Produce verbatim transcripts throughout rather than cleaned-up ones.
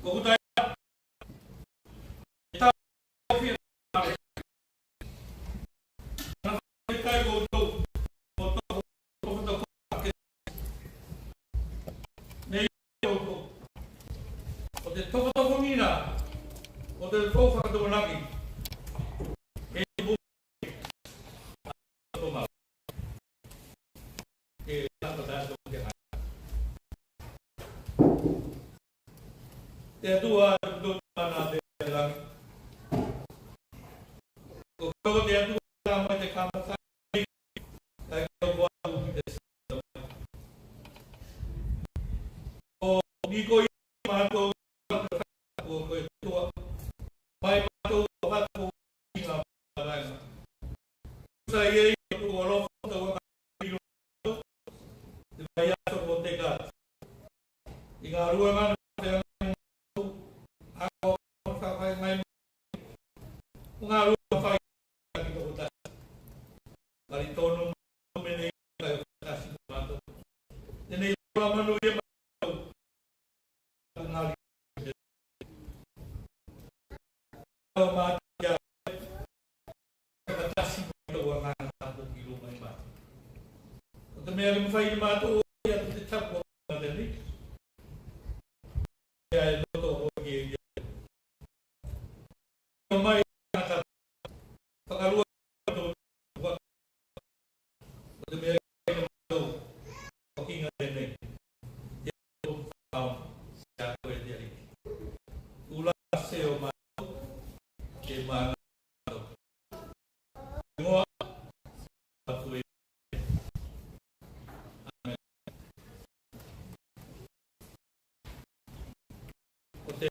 Ko uta ia. E tau fia. Na fai kai koutou. Ko toko, toko, toko, toko. Nei koutou. Ko te tokotokogina. Ko te tou fakatuanaki. E Te Atua, te Atua, te Atua, te Atua, te Atua, te Atua, o ni ko i matou, ko koe tua, mai matou, o matou, i nga marae. Sa i ei, o alofa, tau anga, i lo, te mai aso ko te ka. I nga rua nga, te anga, a ko, ka fai mai, o nga rua fai, ki toko tasi. Kali tonu, me nei, ka tasi matou. Tenei, ko manu ia matou. Ko te mea e matou, ko kiga tenei. Ia ko fao, se a koe te Aliki. Ula se o matou, ke matou. Igoa, matou e. Amen. Ko te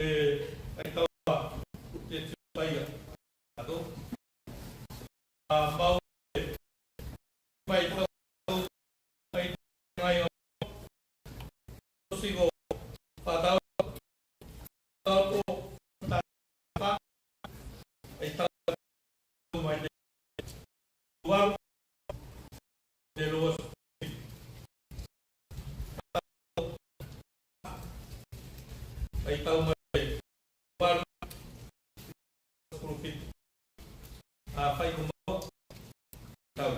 e, ai tau a, te tiutaia. Tatou. A, mau e, mai tau, mai tau, mai o, siko, patau, tau, ta, pa, ai tau, mai te, tuau, te lua, Ai tau mai. Walu. Sefulu fitu. A fai ko mau. Tau.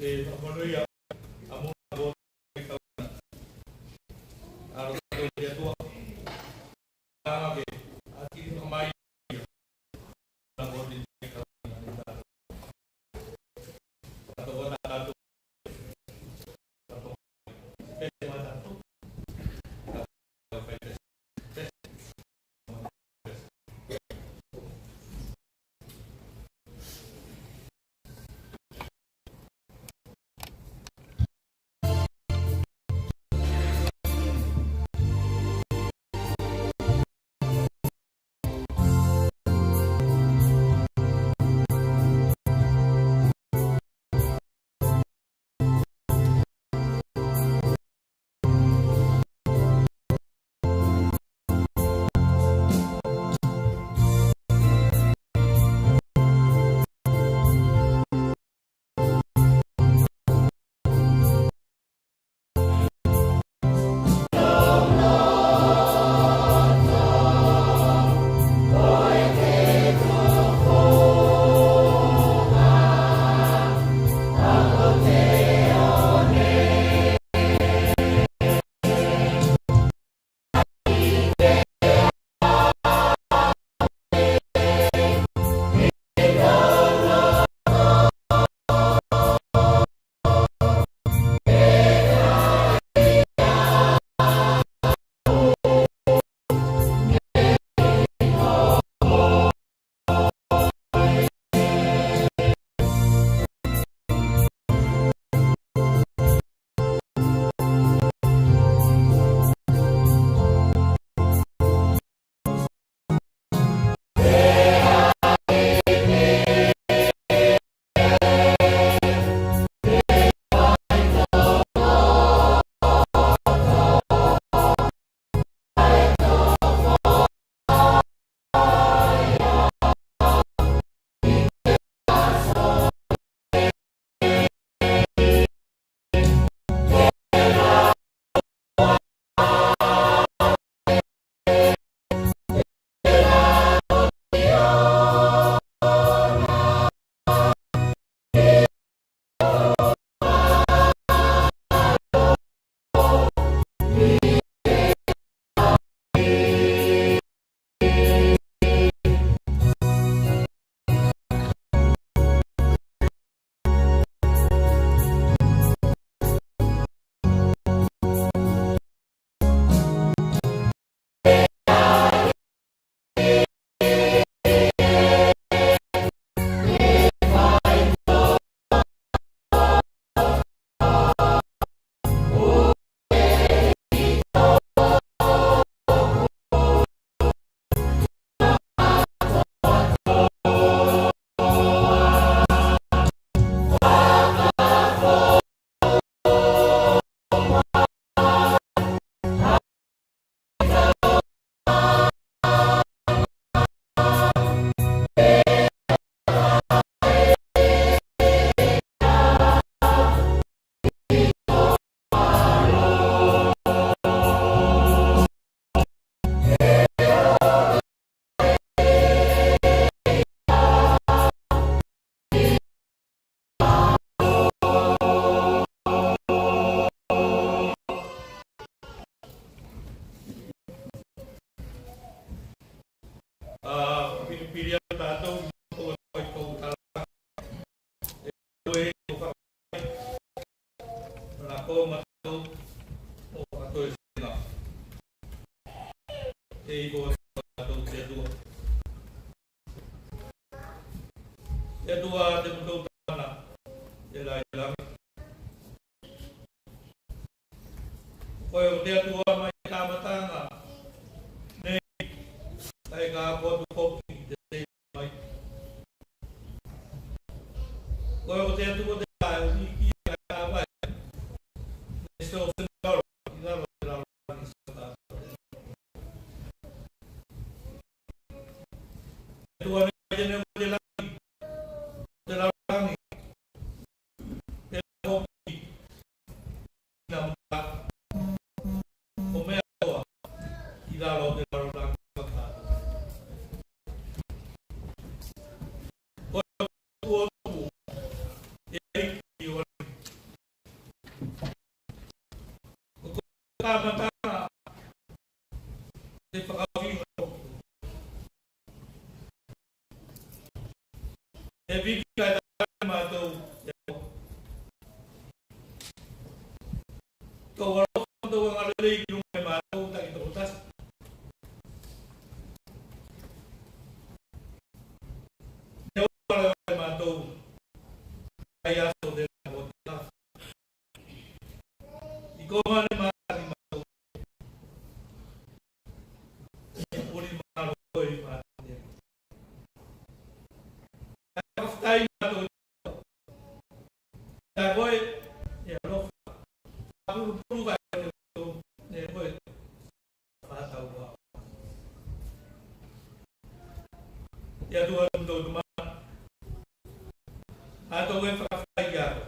E, fakamanu ia, a mo, a mo, a mo, a mo, tatou i matou atu ai kou tala. E ue o faʻakai. Mana ko matou o faʻatoesega. E iku atu tatou te Atua. Te Atua te matou Tamana e la i lagi. Koe o te Atua mai kamataga nei, kae ka oko atu foki i te tei mai. Koe o te Atua te Atua e ui ki a kavai. Nei so se lalo, i lalo te lalo. Atua nei te neu te lagi, te lalolagi. Te hoki na mata. O mea toa i lalo te lalolagi. Ko tuku e iki o Ka mata te fakaaofiga. E viki ka e tala matou. Tou alofa, tou agalelei ki luga i matou takitokotasi. Ne o ale o matou. Ai aso te na o te I koga ne matou. Uli malo koe i matou. Fakafetai matou. Ia koe, ia alofa. Pulupulu vai ne koe. Fakatau a. Ia tua tou Tamana. A tou e fakafetai ki a koe.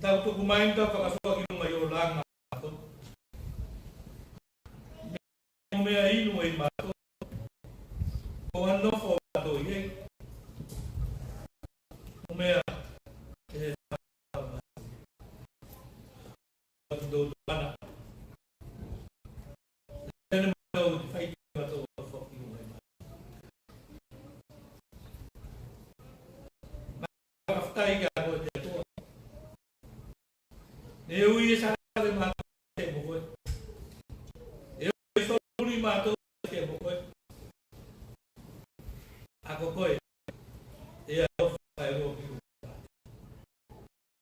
Tau tuku mai tau fakasua ki luga i olaga. Mea inu e i matou. Ko anofo matou i ei. Mea e Tou Tamana. Tena matou te fai matou foki mai. Fakafetai ki a koe te Atua. Ne ui e sa le matou te mo koe. E ui e so uli matou te mo koe. A ko koe. E alofa e ua ki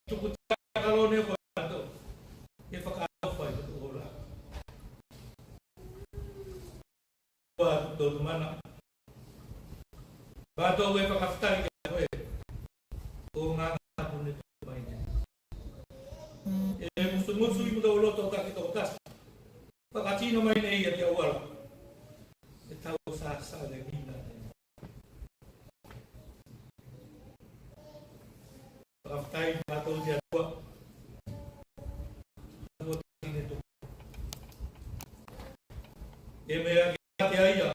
Tuku takalo nei ko tatou. E fakaalofa i tatou ola. Ua tou Tamana. Tatou e fakafetai ki a koe. Ko Agaga Tapu ne tuku mai nei. E musumusu i matou loto takitokotasi. Fakatino mai nei ia te auala. E tau sasalegina nei. Fakafetai matou te Atua. Atua tine tu. E mea ke ate ai a.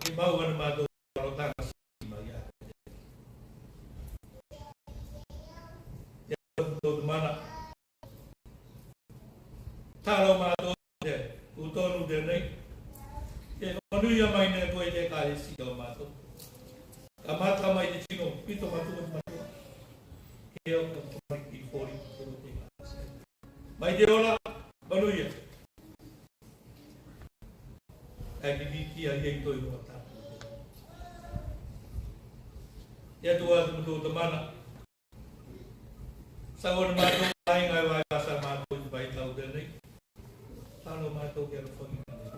Ke mau ana matou alotaga mai ia. Ia tou Tamana. Talo matou te, u tonu tenei. Ke manuia mai ne koe te ekalesia o matou. Kamata mai te tino pito matua te matua. Ke o ka tamai ki fori ki fori te ekalesia. Mai te ola, manuia. Kae ki viki a ia i toi roa tapu. Ia tou Atua tou Tamana. Sa ua ne matou aiga e vaivasa matou i te vaitau tenei. Talo matou ke alofagia nei.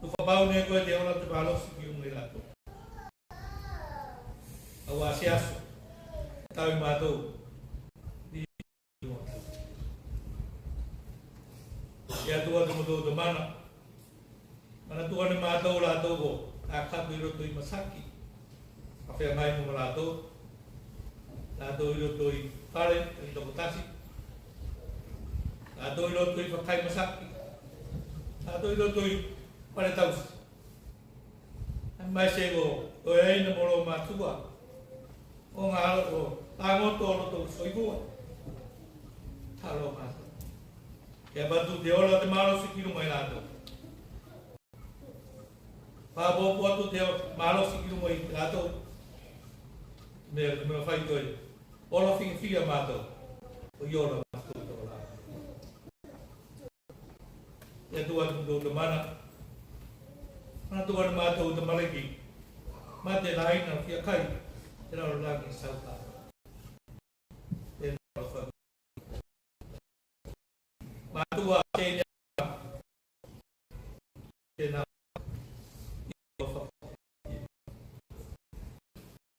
Tou fakapau ne koe te ola te valosi ki luga i latou. Auā se aso. Tau i matou. Ia tou Atua tou Tamana. Manatua ne matou latou ko takitaku i loto i masaki. Ka feagai mo latou. Latou i loto i fale i tokotasi. Latou i loto i fakai masaki. Latou i loto i fale tausi. Ae maise ko, ko e aina mo lo matua. O galo ko, tagoto o loto soifua. Talo matou. Ke avatu te ola te malosi ki luga i latou. Fakaopoopo atu te malosi ki luga i te latou. Me, me fai koe. Ola fiafia matou. Ko i ola matou i tō lava. Te Atua te Tamana. Atua ne matou tamaliki. Ma te laina fia kai. Te lalolagi sauka. Te lalolagi. Matua tena. Tena.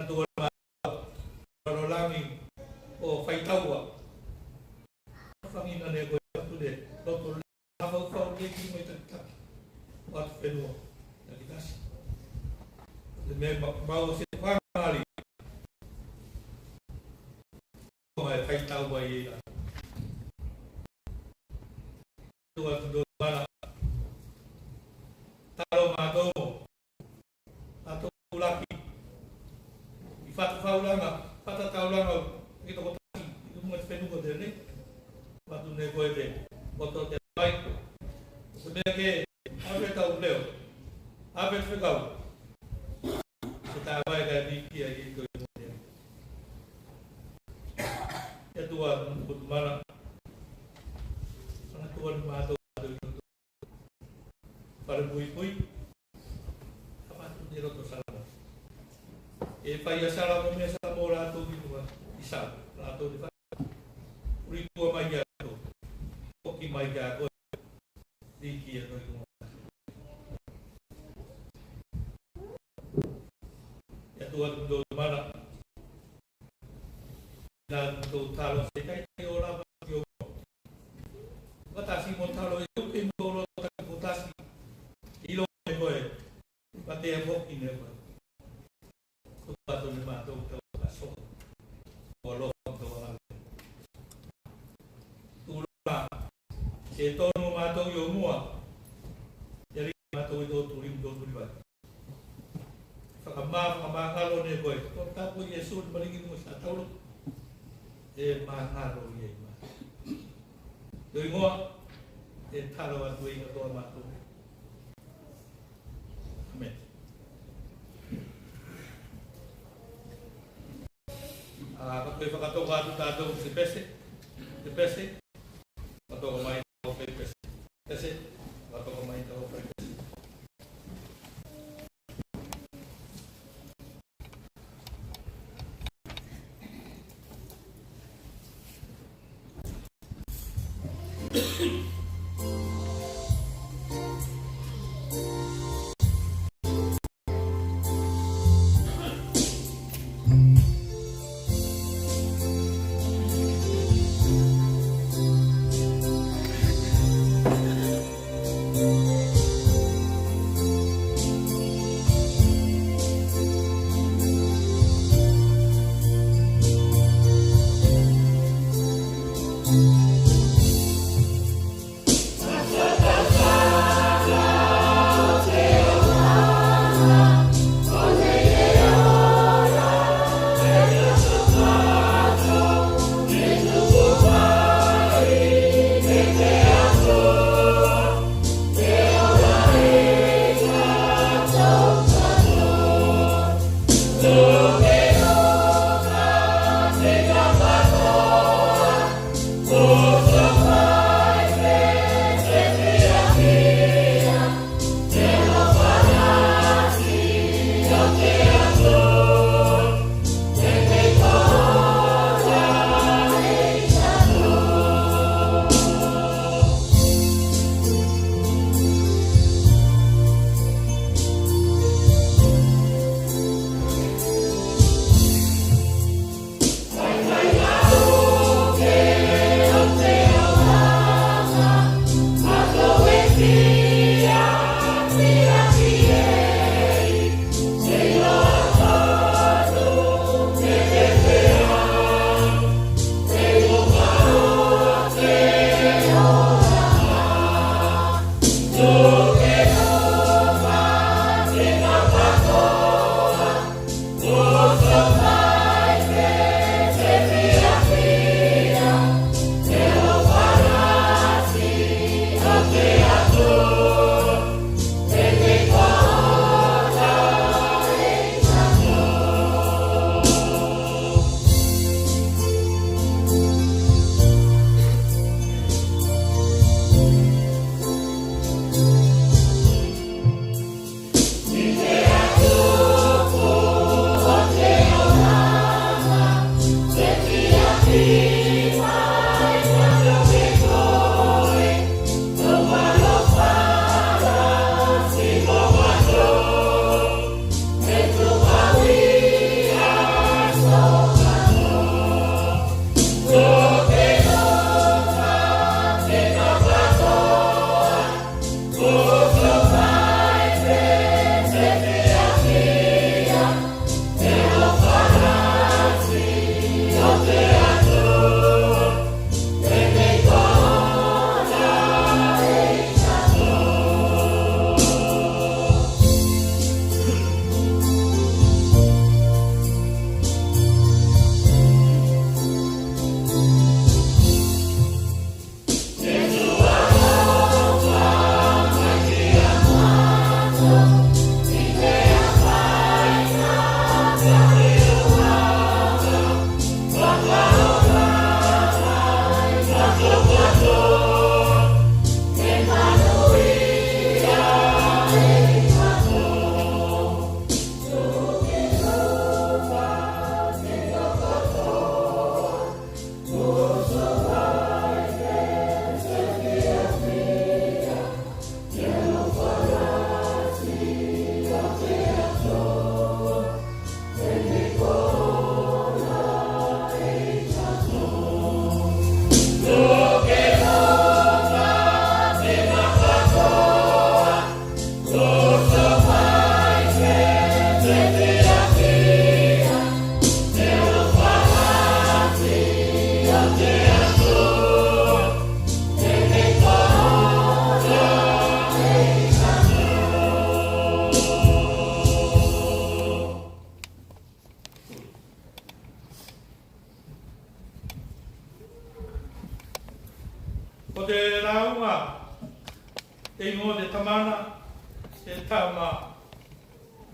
Matua, lalolagi o faitaua. Fagina ne koe atu le loto le mafaufau le ki mai takitaki o atu fenua takitasi. Le mea ma, mau se fagali. Ko mai faitaua i la. Tua tu mana. Talo matou. Matou laki. I fata faulaga, fata taulaga, ki tokotasi, i luga te fenua tenei. Fatu ne koe te, poto te vai. Se mea ke, ave tau leo. Ave te fekau. Se tavae ka e piki ai i koe. Te Atua, Atua mana. Atua ne matou, Atua. Falepuipui. Ka matou te loto salamo. E fai a salamo mea salamo latou ki luga i Salo. Latou te fai. Uli tua mai ki a latou. Foki mai ki a koe. Liki a koe ki luga. Te Atua, Atua mana. Na tou talo se kai o lava ki o. Vatasi mo talo e uke mo lo taki vatasi. Ilo e koe. Vate e foki ne koe. Ko pato ne matou tau kaso. Ko lo tau ala. Tula. Se tonu matou i o mua. Ia li matou i tou tuli, tou tuli vatu. Fakama, fakamagalo ne koe. Ko tapu Iesu, le maligi mo sa taulo. E magalo i ei ma. Te igoa, e talo atu ei katoa matou. Amen. A, ka koe fakatoka atu tatou se pese, se pese. Fakatoka mai tau pese. Pese. Fakatoka mai tau pese.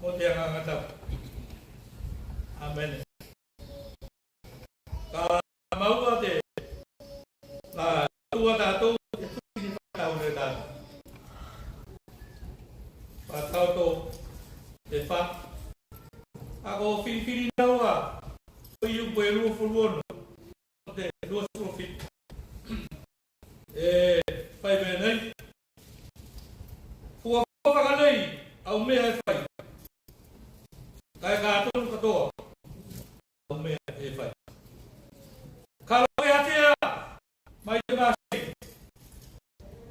o te Agaga Tapu. Amene. Ka maua te, a, tua tatou te tusi ni fakatau le tatou. Fakatau te fa. A ko filifili naua o Iupu e luafulu ono. Te luasefulu fitu. E fai penei. Fuafua fakanei au mea e fai. Kae ka tonu katoa au mea e fai. Ka loa ke atea mai te masei.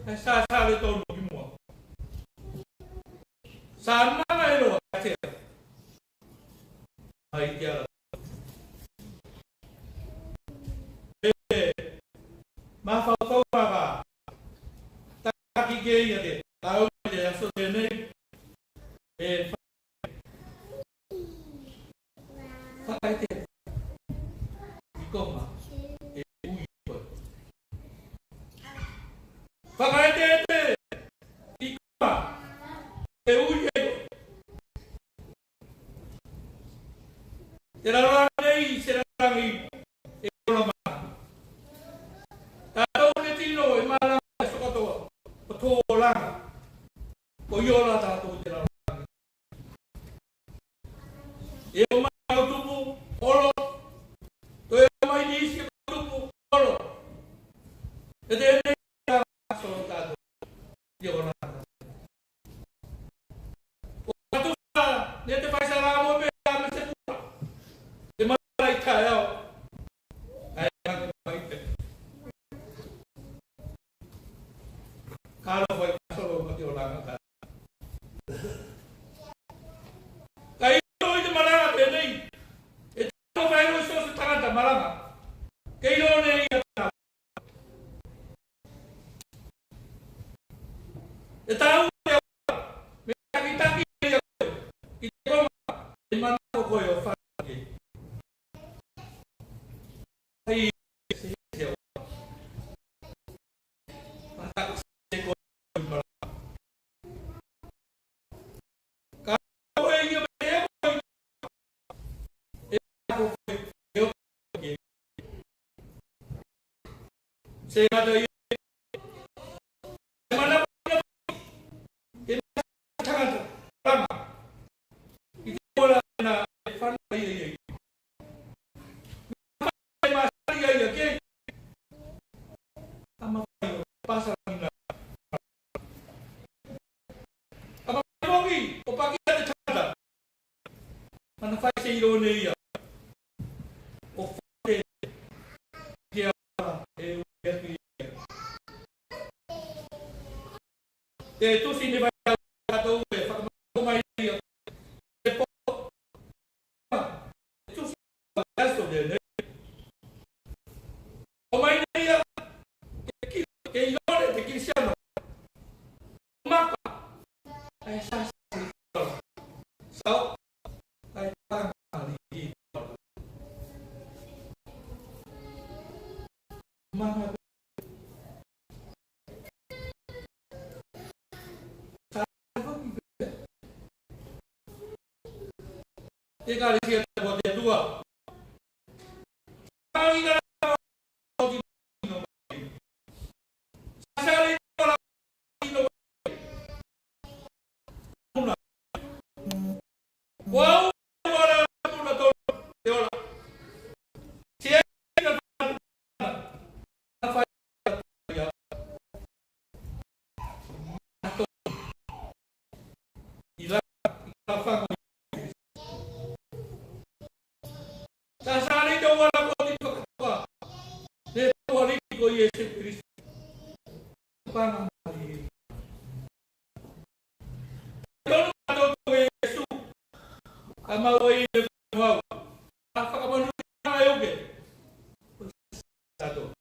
Kae sa sale tonu ki mua. Sa maga e loa ke atea. Ai te ala. E mafaufau ava taki ke ia te tau te aso tenei. E fakaete i koma e ui koe. Fakaeteete i koma e ui koe. Te lalolagi nei se lalolagi e ola mai. Tatou ne tino e malama e fakatoa o tō olaga. Ko i ola tatou te lalolagi. E o mai o tupu olo. Toe o mai ni isi o tupu olo. E tenei a so tatou. Ia ola. O atu sa ne te fai sa la mo pe a me se pua. Te malai kae ao. Ae ake mai pe. Kalo fai kasolo ma te olaga ka. Ka ilo i te malaga penei. E tau fai lo so se tagata malaga. Ke ilo nei ia ta. E tau e me takitaki ia koe. Ki te koma e manako koe o fai ke. Ai se se o. Manako se koe. Ka koe ia me e koe. E koe e koe. Se gata ia. E mana ke tagata. Tama. I te ola na e fana ia ia. Masali ai ake. A mafai o pasalaina. A mafai foki o pakia te tagata. Ana fai se ilo nei ia. O fate ke a e ui atu ia. Te tusi ne fai tatou e fakamau mai ia. Te po. Te tusi aso tenei. O mai nei ia. Ke ki, ke ilo ne te Kirisiano. Maka. Ae sa, sa, ae sa, Ekalesia tapu a te Atua. Sasali Sa sali te ua la koti fakatoka. Te ua liki ko Iesu Keriso. Paga mai. Tonu katoa ko Iesu. Ka mau ai ne mau. Ka fakamanu ai oke. Tatou.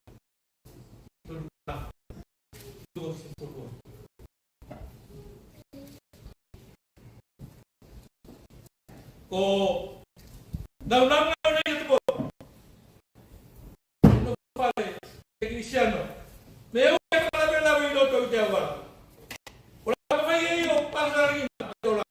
Ko naulaga o nei atu ko. No fale e Kirisiano. Me u e fale me lau i loto i te auala. O la ka mai e i o pasalaina o la.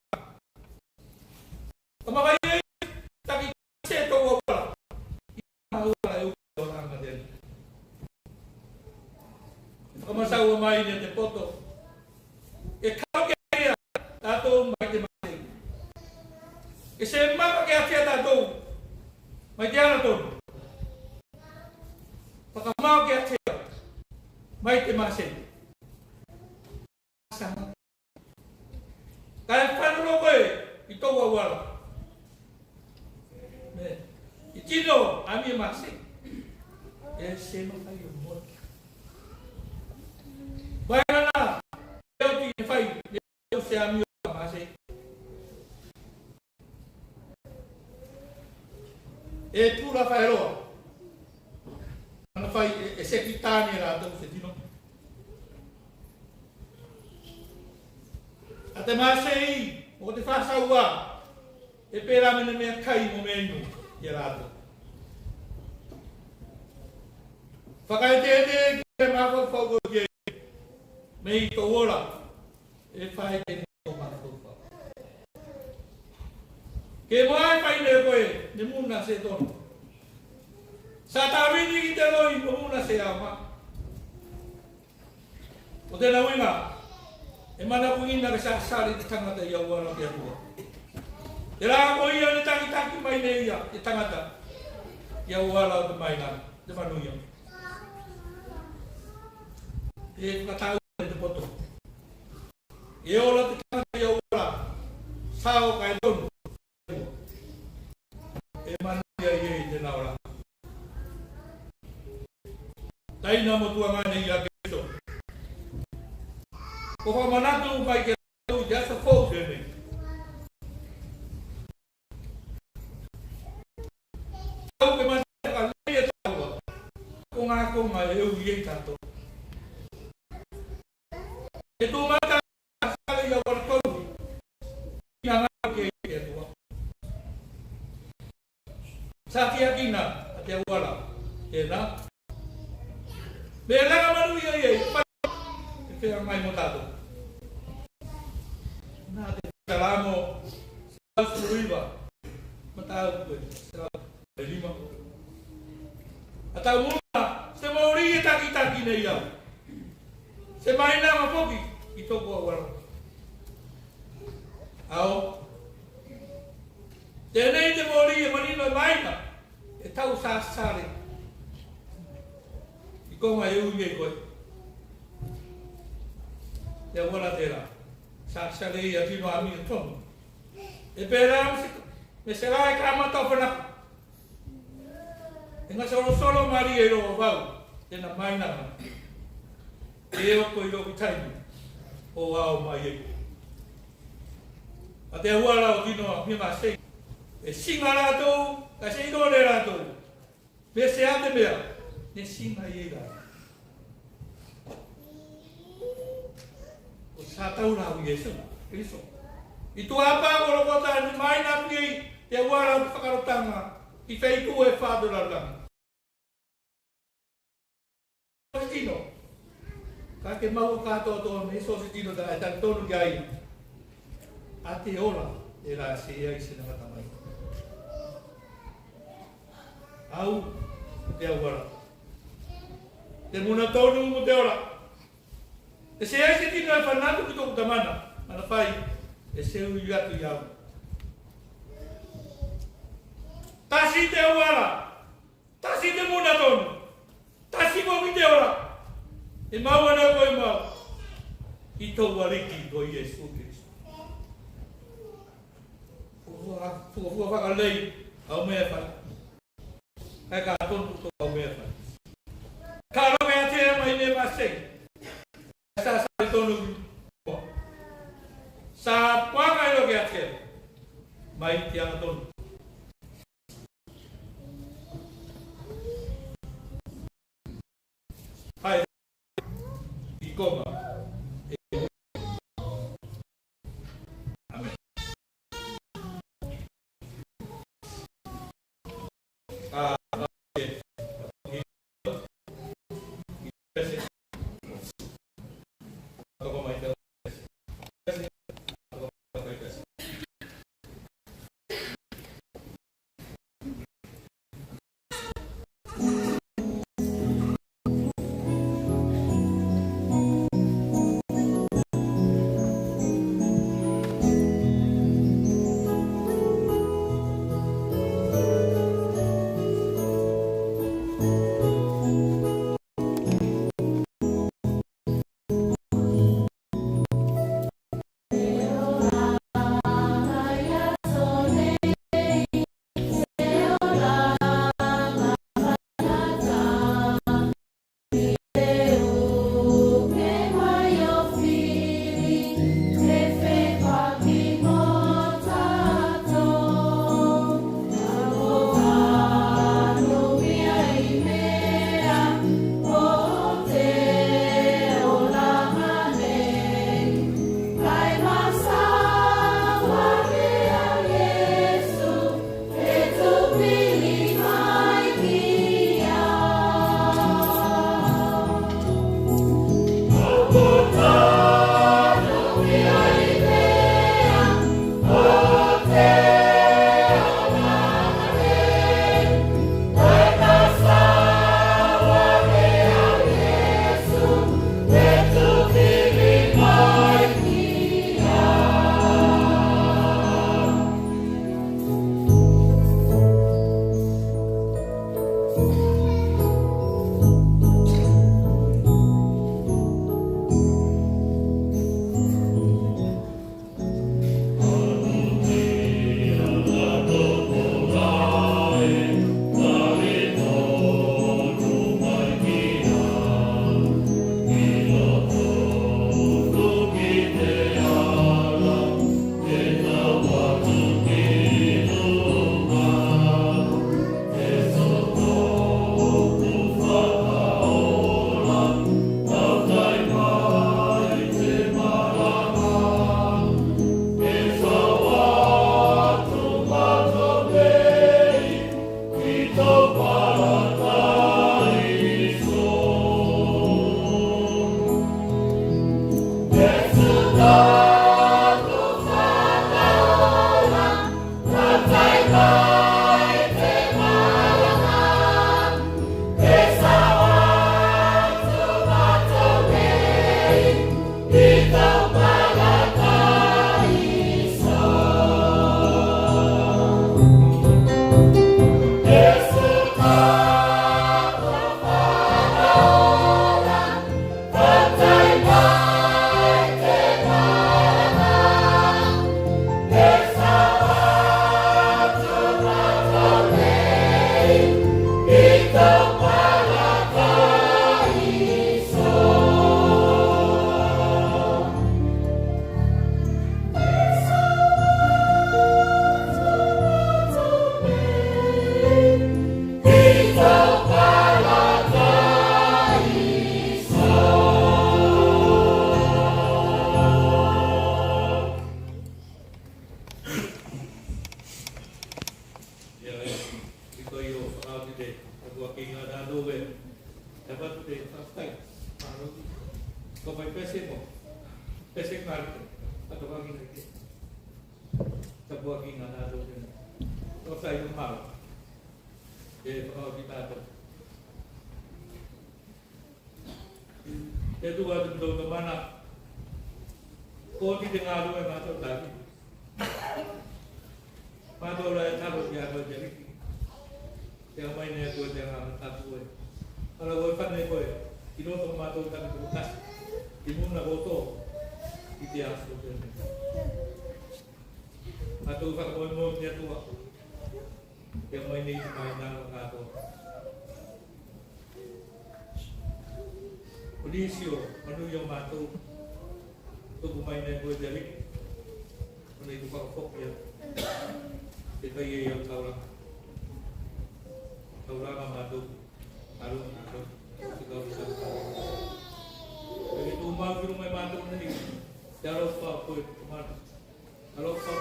E se maka ke atea tatou mai te ala tonu. Fakamao ke atea mai te masei. Kae fano loa koe i tou auala. Me i tino a mia masei. E se mafai o moe. Vaega la e oti e fai e se amio masei. E tulafaeloa. Ana fai e, e seki tane latou se tino. A te masei o te fasaua e pela me ne meakai mo mea inu ia latou. Fakaeteete ki te mafaufau ko ke me i tou ola. E fai ke ne o mafaufau. Ke moa e fai ne koe ne muna se tonu. Sa tavini ki te loi mo muna se aoga. O tena uiga e manakugina ke sasali te tagata i auala o te Atua. Tela ko ia ne takitaki mai ne ia te tagata i auala o te maina, te manuia. E fakatau te poto. E ola te tagata i auala sao kae tonu. E manuia i ei tena ola. Taina mo tuagane ia Keriso. Ko fakamanatu mai ke tou i te aso fou tenei. Au ke manatu ka lei e taua. Ko ga koga e ui ei tatou. E tu mata sale ia wala tolu. Ia ga ke e tua. Sa tiakina a te auala tena. Me laga manuia i ei, e fea mai mo tatou. Na te Salamo selau sefulu iva, mataupu e selau lima. A tau muna se moli e takitaki nei au. Se maina ma foki i toku auala. Ao tenei te moli e manino e maina e tau sasale i koga e ui ei koe. Te auala tela sasale i a tino amio tonu. E pela me se, me se la e kamata o fanaka. E gasolosolo malie i loa vau tena maina e oko i loku taimi o ao mai ei. A te auala o tino amio masei e siga latou, kae se iloa ne latou me se a te mea ne siga i ei latou. O sa tau la o Iesu Keriso i tuapa ko Kolokota ne maina atu ei te auala o te fakalotaga i feitu e fa o te lalolagi. Tino. Ka ke maua katoatoa me so se tino tela e talitonu ki ai a te ola e la seai se gata mai. Au te auala, te muna tonu mo te ola. E seai se tino e fanatu ki toku Tamana, ana fai e se ui atu i au. Tasi te auala, tasi te muna tonu, tasi foki te ola. E maua ne koe mo au i tou Aliki ko Iesu Keriso. Fuafua, fuafua fakalei au mea e fai. Kae ka tonu tou au mea e fai. Ka loke atea mai ne masei. Sa sasale tonu. Sa puaga i loke atea mai te aga tonu. Hai. I koga. Amen. Iga tatou e, e avatu te fakafetai. Malo. Ko fai pese mo pese kale. Atoa ki nei ke tapuakiga tatou tenei. Ko fai mo malo. E fakaoti tatou. Te Atua te Matou Tamana, ko oti te galue matou taki. Matou la e talo ki a koe te Aliki. Te aumai nei a koe te Agaga Tapu e. Ala koe fano koe ki loto matou taki tokotasi. Ki muna kotoa i te aso tenei. Matou fakamoemoe ki te Atua. Te aumai nei te mainaga katoa. O nisi o manuia o matou. Tuku mai nei koe te Aliki. Konei ko fakafoki atu. Te fai ei au taulaga. Taulaga matou. Alo matou. Te kau te kau. Te tumau ki luga i matou nei. Te alofa o koe Tamana. Alofa.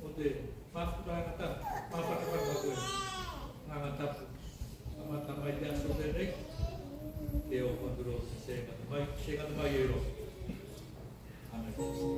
Mo te mafuta gata, mafuta gata koe. Agaga Tapu. Kamata mai te aso tenei. Te o kondro se gata mai, se gata mai e ro. Amen.